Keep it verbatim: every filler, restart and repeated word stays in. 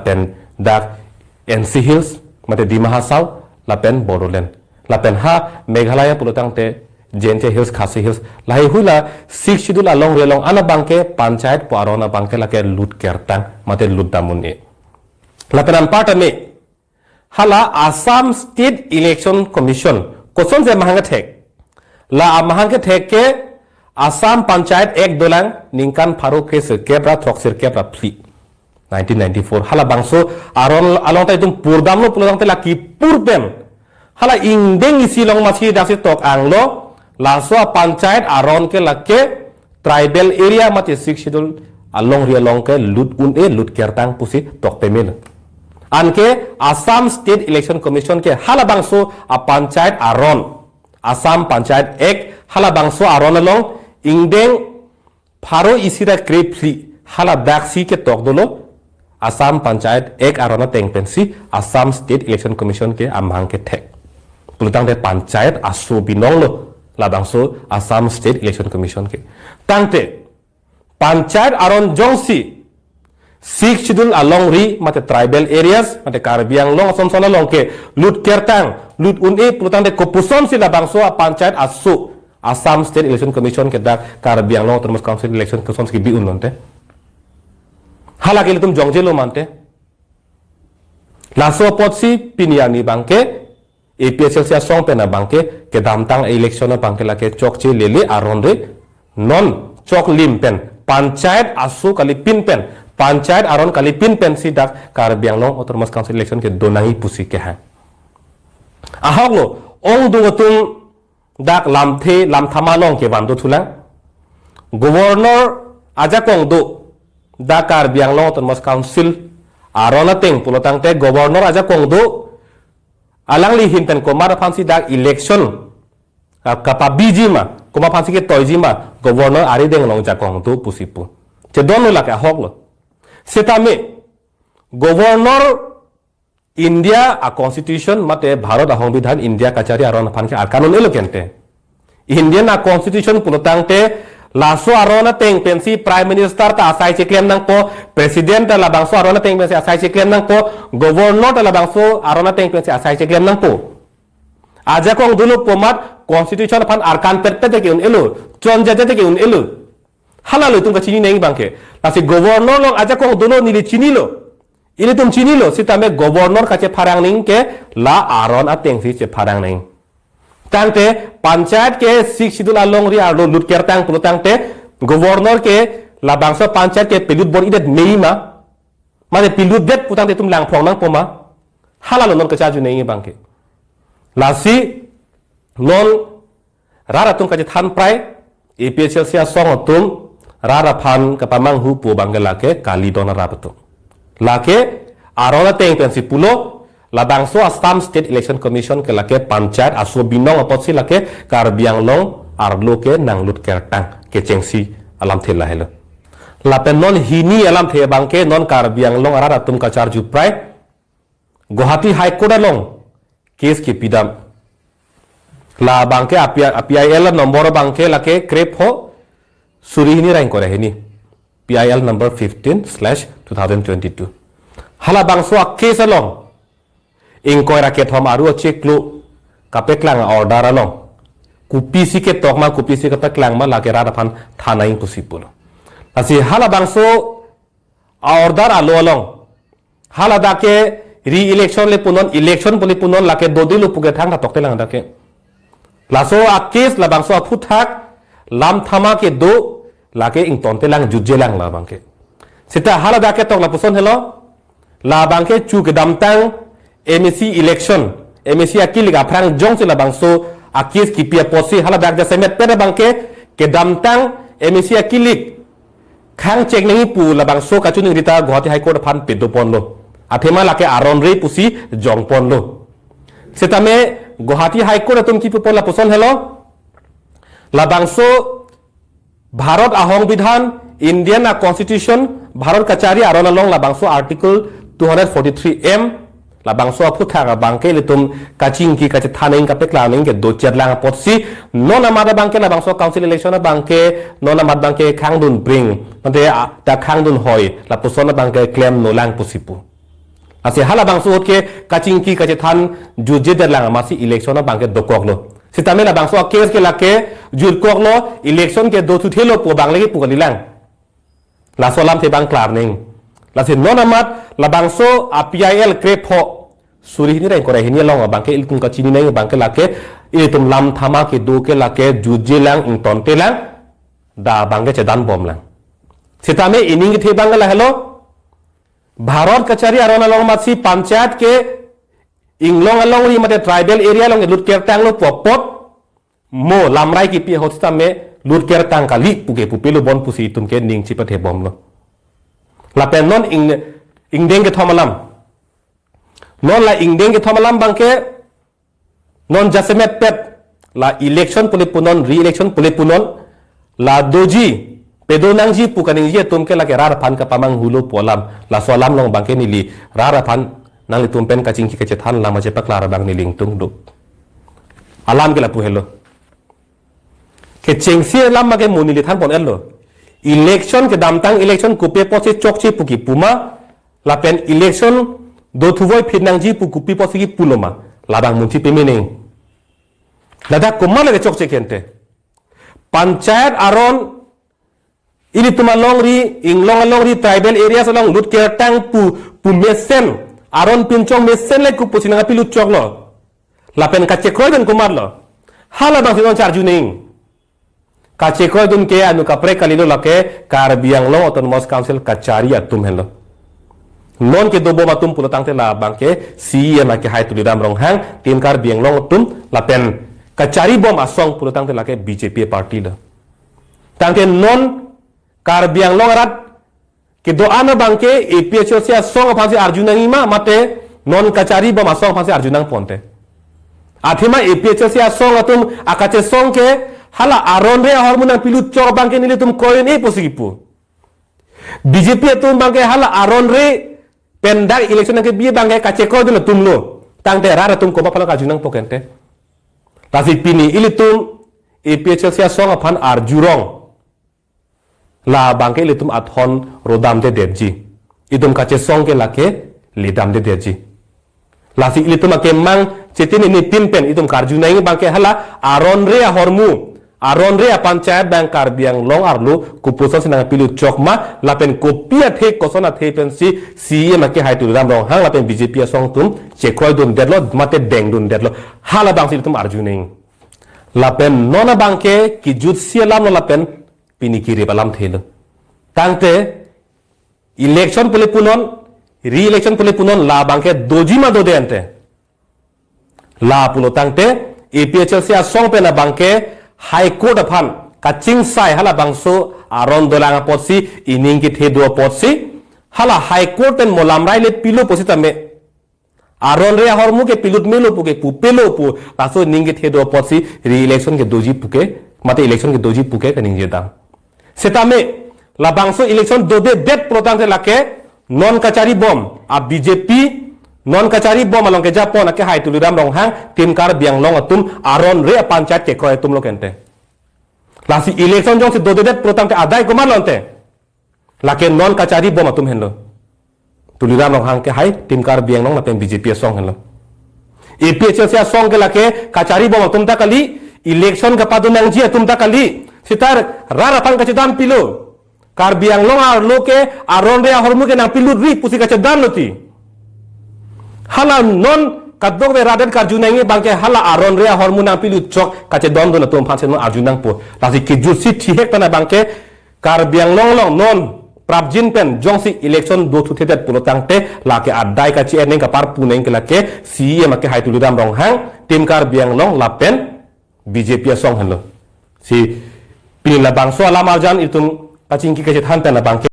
Lapen dak N C Hills, mate Dima Hasao, lapen Bodoland. Lapen ha Meghalaya pulotangte Jaintia Hills, Khasi Hills. Lahai hui la Sixth Schedule alongri along an abangke panchayat pu aron abangke lake lut kertang, mate lut dam un-e. Lapen anparta me, hala Assam State Election Commission kosonsi amahang kethek? La amahang kethek ke Assam Panchayat Act dolang ningkan pharo kresirkep ra throksirkep ra phli, nineteen ninety-four. Hala bangso aron along ta itum purdamlo pulotangte lake pur pen hala ingdeng isi along masi daksi tok anglo, laso a panchayat aron ke lake tribal area mate Sixth Schedule alongri along ke lut un-e, lut kertang pusi tok pemel. Anke Assam State Election Commission ke hala bangso a panchayat aron, Assam Panchayat Act, hala bangso aron along ingdeng pharo isi ra krephli hala daksi ketok dolo, Assam Panchayat Act aron ateng pensi Assam State Election Commission ke amahang kethek. Pulotangte panchayat aso binong lo labangso Assam State Election Commission ke. Tangte panchayat aron jongsi Sixth Schedule alongri mate tribal areas mate Karbi Anglong ason son along ke lut kertang, lut un-e pulotangte kopusonsi labangso a panchayat aso Assam State Election Commission ke dak Karbi Anglong Autonomous Council election kosonsi kebi un lonte? Hala ke ilitum jongjelo mante. Laso apotsi pini arni abangke A P H L C asong pen abangke kedamtang election abangke lake chokche lele aron re, non choklim pen, panchayat aso kalipin pen, panchayat aron kalipin pensi dak Karbi Anglong Autonomous Council election kedo nangji pusi kehang. Ahok lo, ongdung atum dak lamthe lamthama along kevan dothulang. Governor ajakong do dak Karbi Anglong Autonomous Council aron ateng pulotangte governor ajakong do, alangli ahin pen komat aphansi dak election, ah, kapabiji ma, komat aphansi ketoiji ma, governor arideng along jakong do pusi pu. Chedon lo lake ahok lo. Setame governor India a constitution mate Bharat ahongbidhan India kachari aron aphan ke arkan un-elo kente. Indian a constitution pulotangte laso aron ateng pensi Prime Minister ta asai cheklem nangpo, President ta labangso aron ateng pensi asai cheklem nangpo, Governor ta labangso aron ateng pensi asai cheklem nangpo. Ajakong dolo pu amat constitution aphan arkan petpet ke un-elo, chonjat ke un-elo. Hala lo itum kachini nangji abangke. Lasi governor along ajakong dolo neli chinilo. Ilitum chinilo, setame governor kachepharang nangji ke la aron atengsi chepharang nangji. Tangte panchayat ke Sixth Schedule alongri arlo lut kertang pulotangte governor ke labangso panchayat ke pelut bor-idet meima. Mane pelutdet pulotangte itum langphrong nangpo ma. Hala lo non kacharju nangji abangke. Lasi non rat atum kachethan prai, A P H L C asong atum rat aphan kapamanghu pu abangke lake kali don arap atum. Lake aron ateng pensi pulo, labangso Assam State Election Commission ke lake panchayat aso binong apotsi lake Karbi Anglong arlo ke nanglut kertang kechengsi alamthe lahelo. Lapen non hini alamthe abangke non Karbi Anglong arat atum kacharju prai, Guwahati High Court along case kepidam. Labangke a P I, a P I L number abangke lake krepho suri hini ra ingkoi ra hini. P I L number fifteen slash two thousand twenty-two. Halabangso a case along ingkoi ra kethom aru achiklo kapeklang a order along kopisi ketok ma, kopisi kepeklang ma, lake rat aphan than nangji pusi pulo. Lasi halabangso a order alo along, hala dak ke re-election le punon, election pu le punon, lake dodelo pu ke thangta toktelang dak ke. Laso a case labangso aphuthak lamthama kedo, lake ingtontelang jutjelang labangke. Seta hala dak ke tok lapuson helo, labangke chu kedamtang M A C election, M A C akilik aphrang jongsi labangso a case kipi apotsi hala dak jasemet pet abangke kedamtang M A C akilik khang chek nangji pu labangso kachiningri ta Guwahati High Court aphan pedoponlo. Athema lake aron re pusi jongponlo. Setame Guwahati High Court atum kipupon lapuson helo. Labangso Bharat ahongbidhan, Indian a constitution, Bharat kachari aron along labangso Article two hundred forty-three M, labangso aphuthak abangke ilitum kachingki kachethan nangji kapeklang nangji kedo chetlang apotsi, non amat abangke labangso council election abangke, non amat abangke khangdun pring, mate a, ta khangdun hoi, lapuson abangke klemnolang pusi pu. Lasi halabangso ahut ke kachingki kachethan jutje detlang amatsi election abangke dokoklo. Sitame labangso a-case ke lake jutkoklo, election ke dothuthelo pu abang lake pu kalilang. Laso alamthe abang klarning. Lasi non amat labangso a-P I L krepho suri hini ra ingkoi ra hini along abangke ilitum kachini nang abangke lake ilitum lam thama kedo ke lake jutjelang, ingtontelang, dak abangke chedanbomlang. Sitame ining kethe abang lahelo. Bharat kachari aron along amatsi panchayat ke inglong alongri mate tribal area along lut kertanglo pu apot, mo lamrai kipi ahut sitame lut kertang kali puke pupelo bon pusi itum ke ning chipathebomlo. Lapen non ing, ingdeng kethom alam. Non la ingdeng kethom alam abangke non jasemet pet la election pule punon, re-election pule punon, la doji, pedo nangji pu kaningje atum ke lake rat aphan kapamanghulo pu alam. Laso alam along abangke neli rat aphan nanglitum pen kachingki kachethan alam chepaklar abang neli ingtung do. Alam ke lapu helo. Kechengsi alam abangke mo neli thanpon-etlo. Election kedamtang election kopi apotsi chokche pu kipu ma, lapen election dothuvoiphit nangji pu kopi apotsi kipulo ma, labang munthi pemening. Ladak komat lake chokche ke ante. Panchayat aron ilitum alongri, inglong alongri, tribal areas along lut kertang pu, pu mesen, aron pinchong mesen le kopusi nangpilut choklo. Lapen kachekroidun komatlo. Halabangsi non charjuning. Kachekroidun ke anu kaprek kalilo lake Karbi Anglong Autonomous Council kachari atum henlo. Non kedobom atum pulo tangte labangke C E M akehai Tuliram Ronghang, Team Karbi Anglong atum, lapen kacharibom asong pulo tangte lake B J P party lo. Tangte non Karbi Anglong arat kedo-an abangke A P H L C asong aphansi arju nangji ma mate non kacharibom asong aphansi arju nangponte. Athema A P H L C asong atum akachesong ke hala aron re ahormu nangpilut chok abangke nelitum kroidun-e pusi kipu. B J P atum abangke hala aron re pen dak election nangkebi abangke kachekroidun atumlo. Tangte rat atum komat aphan arju nangpo ke ante. Lasi pini ilitum A P H L C asong aphan arjurong. Labangke ilitum athon rodamdedetji. Itum kachesong ke lake ledamdedetji. Lasi ilitum akemang chetini nitin pen itum karju nangji abangke hala aron re ahormu, aron re apanchayat abang Karbi Anglong arlo kopuson si nangpilut chok ma, lapen kopi athe koson athe pensi C E M akehai Tuliram Ronghang lapen B J P asong atum chekroidundetlo mate dengdundetlo. Halabangsi ilitum arju nangji. Lapen non abangke kejutsi alamlo lapen pini kerip alamthe lo. Tangte election pule punon, re-election pule punon labangke doji ma dode ante. La pulo tangte A P H L C asong pen abangke High Court aphan kachingsai halabangso aron dolang apotsi, ining kethe do apotsi, hala High Court pen mo lamrai le pilo pusitame aron re ahormu ke pilut melo pu ke pupelo pu laso ining kethe do apotsi re-election kedoji pu ke, mate election kedoji pu ke kaningje dam. Setame labangso election dodedet pulo tangte lake non kacharibom a B J P, non kacharibom along kejapon akehai Tuliram Ronghang, Team Karbi Anglong atum aron re apanchayat kekroi atumlo ke ante. Lasi election jongsi dodedet pulo tangte adai komatlo ante. Lake non kacharibom atum henlo. Tuliram Ronghang akehai Team Karbi Anglong lapen B J P asong henlo. A P H L C asong ke lake kacharibom atum ta kali, election kapado nangji atum ta kali. Seta rat aphan kachedan pilo. Karbi Anglong arlo ke aron re ahormu ke nangpilutri pusi kachedanlo ti. Hala non kadokave rat adet karju nangji abangke hala aron re ahormu nangpilut chok kachedondun atum aphansi non arju nangpo. Lasi kejutsi thihek pen abangke Karbi Anglong along non prapjin pen jongsi election dothuthedet pulo tangte lake adai kachi-en nangji kaparpu nangji ke lake C E M akehai Tuliram Ronghang, Team Karbi Anglong lapen B J P asong henlo. Si pini labangso alam arjan itum kachingki kachethan pen abangke